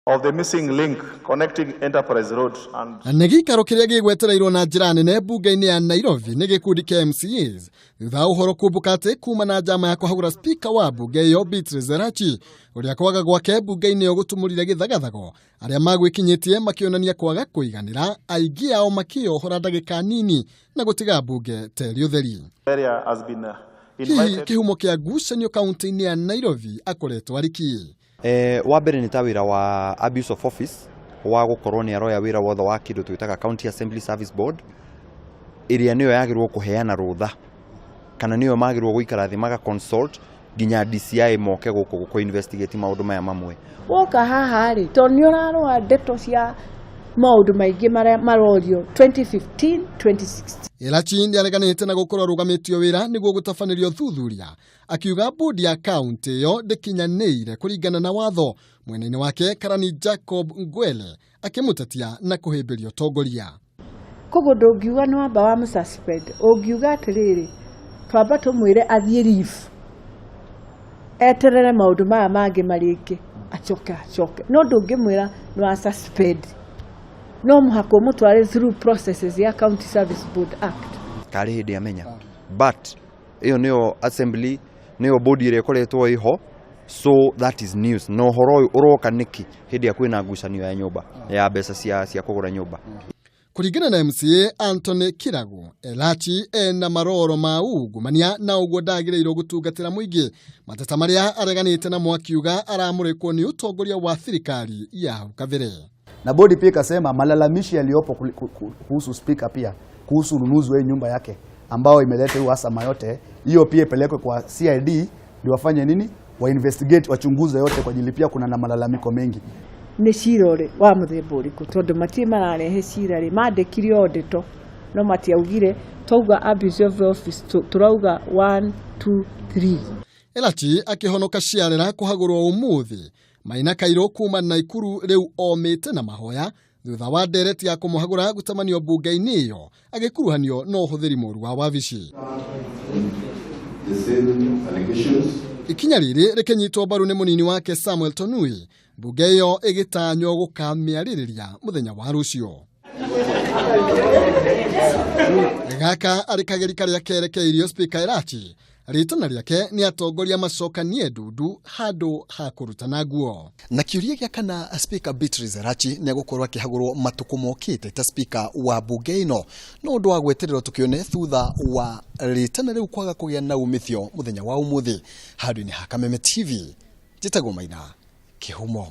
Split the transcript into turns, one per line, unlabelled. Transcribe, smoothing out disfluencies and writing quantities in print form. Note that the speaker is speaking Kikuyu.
Of the missing link connecting Enterprise Road and
Nĩ gĩikaro kĩrĩa gĩgwetereirwo na njĩra nene mbunge-inĩ ya Nairobi nĩ gĩkundi kĩa MCAs thutha wa ũhoro kumbũka atĩ kuma na njama ya kũhagũra spika wa mbunge ĩyo Beatrice Elachi, ũrĩa kwaga gwake mbunge-inĩ ĩyo gũtumũrire gĩthagathago, arĩa magwĩkinyĩtie makĩonania kwaga kũiganĩra, aingĩ ao makĩyohora ndagĩka nini na gũtiga mbunge ta ĩrĩ ũtheri.
Area has been
Hihi
invited.
kĩhumo kĩa ngucanio kaunti-inĩ ya Nairobi akoretwo arĩ kĩ?
Wa mbere nĩ ta wĩra wa abuse of office, wa gũkorwo nĩ aroya wĩra wothe wa kĩndũ twĩtaga County Assembly Service Board, ĩrĩa nĩyo yagĩrĩirwo kũheana rũtha kana nĩyo magĩrĩirwo gũikara thĩ maga consult nginya DCI moke gũkũ kũ investigate maũndũ maya mamwe.
Woka haha rĩ, tondũ nĩ ũrarora ndeto cia maũndũ maingĩ marĩa marorio 2015 2016.
Elachi nĩareganĩte na gũkorwo arũgamĩtio wĩra nĩguo gũtabanĩrio thuthuria, akiuga bodi ya kaunti ĩyo ndĩkinyanĩire kũringana na watho. Mwena-inĩ wake, Karani Jacob Ngwele akĩmũtetia na kũhĩmbĩria ũtongoria.
Koguo ndũngiuga nĩ wamba wa mũsuspend, ũngiuga atĩrĩrĩ, twamba tũmwĩre athiĩ leave, eterere maũndũ maya mangĩ marĩke, acoke acoke, no ndũngĩmwĩra nĩ wa suspend. No mũhaka ũmũtware through processes ya County Service Board Act.
Karĩ hĩndĩ amenya, but ĩyo nĩyo assembly, nĩyo bodi ĩrĩa ĩkoretwo ĩho, so that is news. Na ũhoro ũyũ ũroka nĩkĩ hĩndĩ ĩrĩa kwĩna ngucanio ya nyũmba ya mbeca cia kũgũra nyũmba?
Kũringana na MCA Anthony Kiragu, Elachi ena maroro ma ungumania na ũguo ndagĩrĩirwo gũtungatĩra mũingĩ, mateta marĩa areganĩte namo akiuga aramũrĩkwo nĩ ũtongoria wa thirikari ya hau kabere.
Na bodi pia ikasema malalamishi yaliyopo kuhusu speaker, pia kuhusu ununuzi wa hii nyumba yake ambao imeleta hii uhasama yote, hiyo pia ipelekwe kwa CID ndio wafanye nini, wa investigate, wachunguze yote, kwa ajili pia kuna na malalamiko mengi.
Nĩ cira ũrĩ wa mũthemba ũrĩkũ? Tondũ matirĩ mararehe cira rĩ, mandĩkire o ndeto no matiaugire twauga abuse of office, tũrauga 1 2 3.
Elachi akĩhonoka ciarera kũhagũrwo ũmũthĩ. Maina Kairũ kuma Naikuru rĩu omĩte na mahoya thutha wa ndereti ya kũmũhagũra gũtamanio mbunge-inĩ ĩyo agĩkuruhanio na ũhũthĩri mũru wa wabici.
The same allegations.
Ikinya rĩrĩ rĩkĩnyitwo mbaru nĩ mũnini wake Samuel Tonui, mbunge ĩyo ĩgĩtanywo gũkamĩarĩrĩria mũthenya wa rũciũ. Gaka arĩ kageri karĩa kerekeirio Spika Elachi, rĩtana rĩake nĩ atongoria macokanie ndundu handũ ha kũrutana nguo. Na kĩũria gĩa kana Spika Beatrice Elachi nĩ egũkorwo akĩhagũrwo matukũ mokĩte ta spika wa mbunge ĩno no ũndũ wa gwetererwo tũkĩone thutha wa rĩtana rĩu kwaga kũgĩa na umithio mũthenya wa ũmũthĩ. Handũ-inĩ ha Kameme TV, njĩtagwo Maina Kĩhumo.